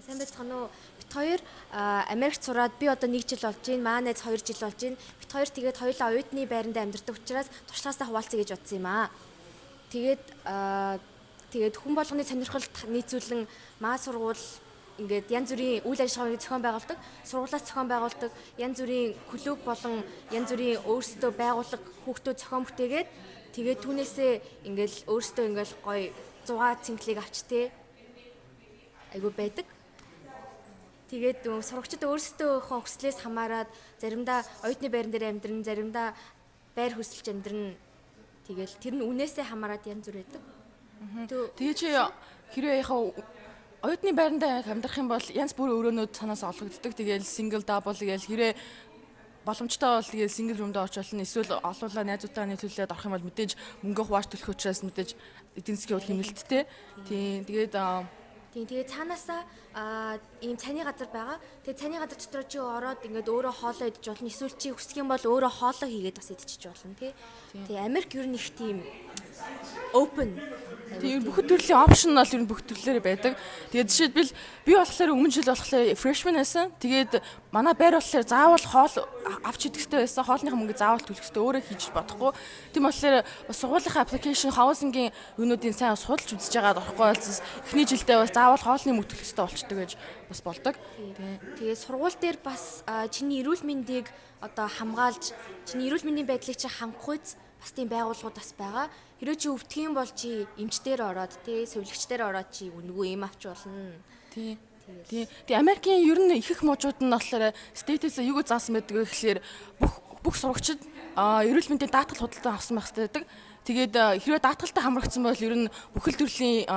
Сайн байцгаана уу? Бид хоёр Америкт сураад би одоо 1 жил болж байна. Маа найз 2 жил болж байна. Бид хоёр тэгээд хоёулаа оюутны байранд амьдардаг учраас туршлагаасаа хуваалцъя гэж бодсон юм аа. Тэгээд хүн болгоны сонирхолд нийцүүлэн маа сургууль ингээд янз бүрийн үйл ажиллагааг зохион байгуулдаг, сургуулиас зохион байгуулдаг, янз бүрийн клуб болон янз бүрийн өөрсдөө байгууллага хүүхдүүд зохион бүтээгээд, тэгээд түүнээсээ ингээл өөрсдөө ингээл гоё 6 цэнгэлийг авч те айгу байдаг. Тэгээд сурагчид өөрсдөө хүслээс хамаарат заримдаа оюутны байран дээр амьдран, заримдаа байр хөрсөлж амьдран. Тэгэл тэр нь үнээсээ хамаарат янз бүр байдаг. Тэгээ чи хэрвээ яхаа оюутны байрандаа амьдрах юм бол янз бүрийн өрөөнүүд цаанаас олгогддог. Тэгээл single, double гээл, хэрвээ боломжтой бол тэгэл single room-д орч болно. Эсвэл олуулаа найзуудтайгаа нийлүүлээд орох юм бол мэдээж мөнгө хувааж төлөх учраас мэдээж эдийн засгийн хувьд хэмнэлттэй. Тийм, тэгээд Тийм, тэгээ цаанаасаа ийм цайны газар байгаа. Тэгээ цайны газар дотор чи ороод ингээд өөрөө хоолоо идэж болно. Эсвэл чи хүсэх юм бол өөрөө хоолоо хийгээд бас идчихэж болно тий. Тэгээ Америк ер нь их тийм open. Тийм, бүх төрлийн option бол ер нь бүх төрлөөр байдаг. Тэгээд жишээлбэл би болохоор өмнө жил болохоор freshman байсан. Тэгээд манай байр болохоор заавал хоол авч идэх хэрэгтэй байсан. Хоолныхаа мөнгө заавал төлөх хэрэгтэй. Өөрөө хийж бодохгүй. Тийм болохоор бас сургуулийнхаа application, housing-ийн юунуудын сайн судалж үзэж байгаад орохгүй бол эхний жилдээ бас заавал хоолны мөнгө төлөх хэрэгтэй болчдөг гэж бас болдог. Тэгээ сургууль дээр бас чиний эрүүл мэндийг одоо хамгаалж, чиний эрүүл мэндийн байдлыг чи хангах үйц бас тийм байгууллагууд бас байгаа. Хэрвээ чи өвдөх юм бол чи эмч дээр ороод тий, сувилагч дээр ороод чи үнэгүй эм авч болно. Тийм. Тэгээ Америкийн ер нь их их мужууд нь болохоор state-ээс юу заасан байдаг вэ гэхлээр бүх сурагчид эрүүл мэндийн даатгал худалдан авсан байх хэрэгтэй байдаг. Тэгээд хэрвээ даатгалтай хамрагдсан бол ер нь бүхэл төрлийн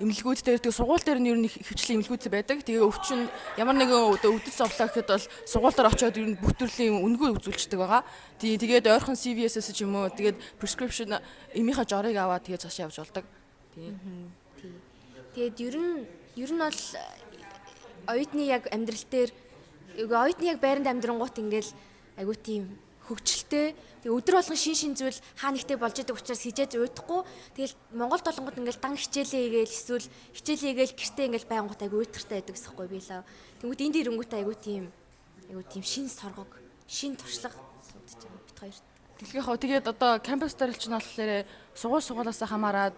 эмнэлгүүд дээр, тэгээ сургууль дээр нь ер нь ихэвчлэн эмнэлгүүд байдаг. Тэгээ өвчин, ямар нэгэн одоо өвдөж зовлоо гэхэд бол сургууль дээр очиод ер нь бүх төрлийн үнэгүй үзүүлждэг байгаа. Тэгээ тэгээд ойрхон CVS-с ч юм уу, тэгээд prescription эмийнхаа жорыг аваад тэгээд цаашаа явж болдог. Тийм. Тэгээд ер нь бол оюутны яг амьдрал дээр, оюутны яг байранд амьдрангуут ингээл айгуу тийм хөгжилтэй. Тэгээ өдөр болгон шин шин зүйл хаа нэгтэй болж идэг учраас хижээж уйдахгүй. Тэгэл Монгол долонгод ингээл дан хичээлээ хийгээл эсвэл хичээлээ хийгээл гэртээ ингээл байнгут айгуу уйтгартай байдаг гэсэхгүй би л. Тэнгүүд энд ирэнгүүт айгуу тийм шин соргог, шин туршлага суудаж байгаа бид хоёр. Тэгэхээр хаа тэгээд одоо campus дээр чинь болохоор сургууль сургуулаасаа хамаарат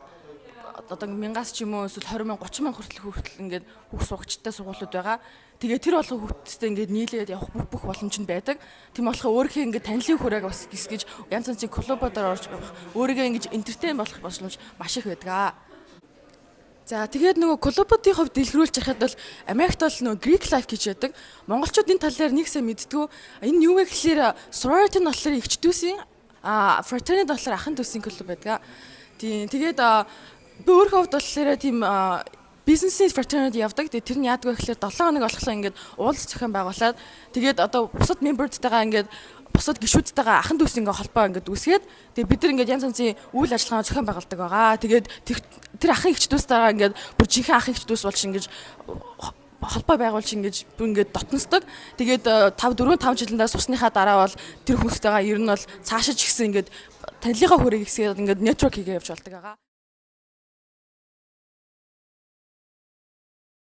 одоо мянгаас ч юм уу эсвэл 20 мянга, 30 мянга хүртэл ингээд хүүхд сурагчтай сургуулиуд байгаа. Тэгээ тэр болгон хүүхдтэй ингээд нийлээд явах бүх боломж нь байдаг. Тийм болохоор өөрийнхөө ингээд танилын хүрээг бас гисгэж янз янзын клубуудаар орж явах, өөрийгөө ингэж entertain болох боломж маш их байдаг. За, тэгээд нөгөө клубуудын хувьд дэлгэрүүлж яхад бол Америкт бол нөгөө Greek life гэж байдаг. Монголчууд энэ талаар нэг сайн мэддэггүй. Энэ юу вэ гэхээр sorority нь болохоор эгч дүүсийн, fraternity болохоор ахын дүүсийн клуб байдаг. Тийм, тэгээд би өөрийнхөө хувьд болохоор тийм бизнесийн fraternity явдаг. Тэгээд тэр нь яадаг вэ гэхээр 7 хоног болохоор ингээд уулз зохион байгуулад, тэгээд одоо бусад member-тэйгээ, ингээд бусад гишүүдтэйгээ ахын дүүс ингээ холбоо ингээд үүсгээд, тэгээд бид нар ингээд янз янзын үйл ажиллагаа зохион байгуулдаг байгаа. Тэгээд тэр ахын эгч дүүстэйгээ ингээд бүр жинхэнэ ахын эгч дүүс болж ингэж холбоо байгуулж, ингэж бүр ингээд дотносдог. Тэгээд 5 4 5 жилдээ сурсныхаа дараа бол тэр хүмүүстэйгээ ер нь бол цаашаа ч гэсэн ингээд танилынхаа хүрээг ихсгээд ингээд network хийгээ явж болдог байгаа.